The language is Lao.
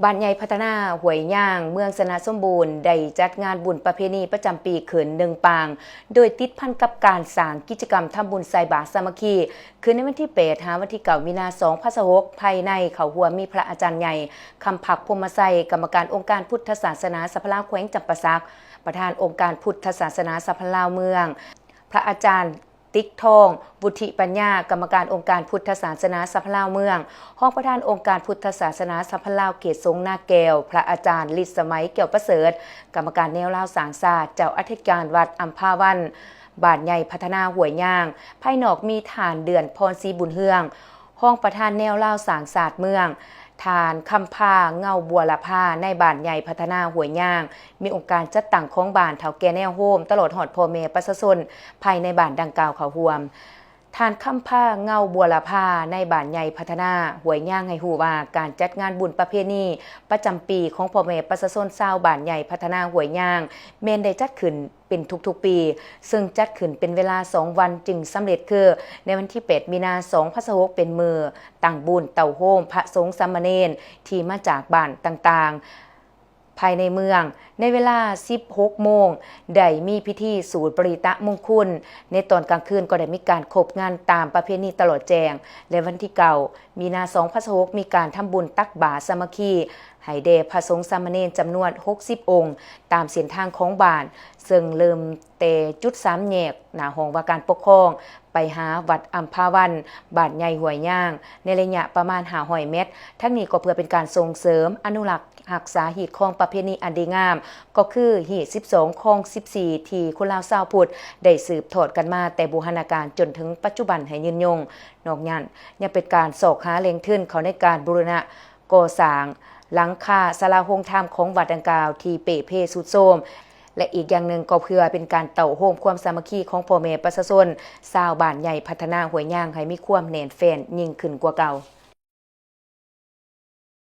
ບ້ານໃຫຍ່ພັດທະນາຫ້ວຍຍາງ ເມືອງຊະນະສົມບູນ ໄດ້ຈັດງານບຸນປະເພນີປະຈຳປີຂຶ້ນໜຶ່ງປາງ ໂດຍຕິດພັນກັບການສ້າງກິດຈະກຳທຳບຸນໃສ່ບາດສາມັກຄີ ຂຶ້ນໃນວັນທີແປດ ຫາວັນທີເກົ້າ ມີນາ ສອງພັນຊາວຫົກ ພາຍໃນເຂົ້າຮ່ວມມີພະອາຈານໃຫຍ່ ຄຳພັກ ພົມມະໄຊ ກຳມະການອົງການພຸດທະສາສະໜາສະພາລາວແຂວງຈຳປາສັກ, ປະທານອົງການພຸດທະສາສະໜາສະພາລາວເມືອງ, ພະອາຈານ ຕິກທອງ ວຸດທິປັນຍາ ກຳມະການອົງການພຸດທະສາສະໜາສະພາລາວເມືອງ, ຮອງປະທານອົງການພຸດທະສາສະໜາສະພາລາວເຂດສົງນາແກ້ວ, ພະອາຈານ ລິດສະໄໝ ແກ້ວປະເສີດ ກຳມະການແນວລາວສ້າງຊາດ, ເຈົ້າອະທິການວັດອຳພາວັນ, ບ້ານໃຫຍ່ພັດທະນາຫ້ວຍຍາງ, ພາຍນອກມີທ່ານເດືອນພອນ ສີບຸນເຮືອງ ຮອງປະທານແນວລາວສ້າງຊາດເມືອງ, ທ່ານຄຳພາ ເງົາບົວລະພາ ນາຍບ້ານໃຫຍ່ພັດທະນາຫ້ວຍຍາງ, ມີອົງການຈັດຕັ້ງຂອງບ້ານ, ເຖົ້າແກ່ແນວໂຮມ, ຕະຫຼອດຮອດພໍ່ແມ່ປະຊາຊົນພາຍໃນບ້ານດັ່ງກ່າວເຂົ້າຮ່ວມ. ທ່ານຄຳພາ ເງົາບົວລະພາ ນາຍບ້ານໃຫຍ່ພັດທະນາຫ້ວຍຍາງ ໃຫ້ຮູ້ວ່າ ການຈັດງານບຸນປະເພນີປະຈຳປີຂອງພໍ່ແມ່ປະຊາຊົນຊາວບ້ານໃຫຍ່ພັດທະນາຫ້ວຍຍາງ ແມ່ນໄດ້ຈັດຂຶ້ນ ເປັນທຸກໆປີ, ເຊິ່ງຈັດຂຶ້ນເປັນເວລາສອງວັນຈຶ່ງສຳເລັດ ຄື ໃນວັນທີແປດ ມີນາ ສອງພັນຊາວຫົກ ເປັນມື້ຕັ້ງບຸນເຕົ້າໂຮມພະສົງສາມະເນນທີ່ມາຈາກບ້ານຕ່າງໆ ພາຍໃນເມືອງ. ໃນເວລາ ສິບຫົກໂມງ ໄດ້ມີພິທີສູດປະລິຕະມຸງຄຸນ, ໃນຕອນກາງຄືນກໍໄດ້ມີການຄົບງານຕາມປະເພນີຕະຫຼອດແຈ້ງ ແລະ ວັນທີເກົ້າ ມີນາ ສອງພັນຊາວຫົກ ມີການທຳບຸນຕັກບາດສາມັກຄີໃຫ້ແດ່ພະສົງສາມະເນນຈຳນວນຫົກສິບອົງ ຕາມເສັ້ນທາງຂອງບ້ານ, ເຊິ່ງເລີ່ມແຕ່ຈຸດສາມແຍກ ໜ້າຫ້ອງວ່າການປົກຄອງ ໄປຫາວັດອຳພາວັນ ບ້ານໃຫຍ່ຫ້ວຍຍາງ ໃນໄລຍະປະມານຫ້າຮ້ອຍແມັດ. ທັງນີ້ກໍເພື່ອເປັນການສົ່ງເສີມອະນຸລັກຮັກສາຮີດຄອງປະເພນີອັນດີງາມ, ກໍຄືຮີດສິບສອງ ຄອງສິບສີ່ ທີ່ຄົນລາວຊາວພຸດໄດ້ສືບທອດກັນມາແຕ່ບູຮານະການຈົນເຖິງປັດຈຸບັນໃຫ້ຍືນຍົງ. ນອກນັ້ນ ຍັງເປັນການຊອກຫາແຫຼ່ງທຶນເຂົ້າໃນການບູລະນະ ກໍ່ສ້າງຫຼັງຄາສາລາໂຮງທຳຂອງວັດດັ່ງກ່າວທີ່ເປ່ເພຊຸດໂຊມ ແລະ ອີກຢ່າງໜຶ່ງກໍເພື່ອເປັນການເຕົ້າໂຮມຄວາມສາມັກຄີຂອງພໍ່ແມ່ປະຊາຊົນຊາວບ້ານໃຫຍ່ພັດທະນາຫ້ວຍຍາງໃຫ້ມີຄວາມແໜ້ນແຟ້ນຍິ່ງຂຶ້ນກວ່າເກົ່າ.